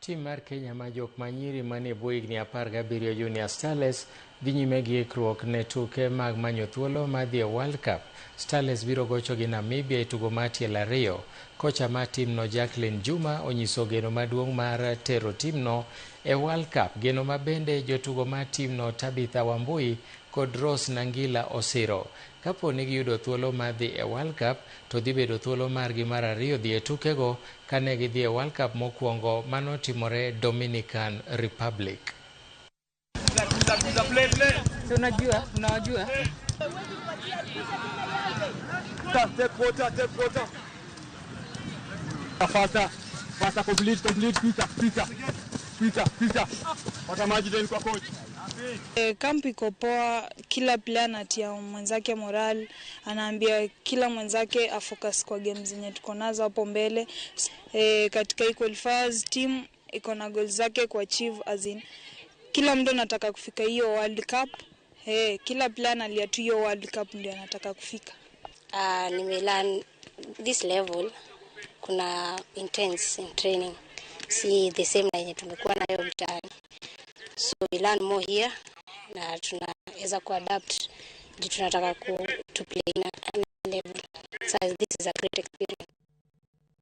Tim mar Kenya ma jok ma nyiri manie bwo higni 17 Junior Starlets dhi nyime gi ikruok ne tuke mag manyo thuolo mar dhi e World Cup. Starlets biro gocho gi Namibia e tugo mar tielo ariyo. Kocha mar timno Jacqueline Juma onyiso geno maduong' mar tero timno e World Cup, geno ma bende jotugo mar timno Tabitha Wambui kod Rose Nangila osiro. Kapo ni giyudo thuolo mar dhi e World Cup, to dhi bedo thuolo margi mar ariyo dhi e tukego kane gidhi e World Cup mokwongo manotimore Dominican Republic. Si unajua, unawajua. Take water, take water. Faster, faster, complete, complete, quicker, quicker, quicker, quicker. Pata maji then kwa coach. Camp iko poa, kila player anatia mwenzake moral, anaambia kila mwenzake afocus kwa games zenye tuko nazo hapo mbele. Katika hii qualifiers team iko na goals zake ku achieve, as in kila mtu anataka kufika hiyo World Cup. Kila player analia tu hiyo World Cup ndio anataka kufika. Nimelearn this level kuna intense in training, si the same na yenye tumekuwa nayo mtaani, so we learn more here na tunaweza kuadapt juu tunataka to play in a level, so this is a great experience.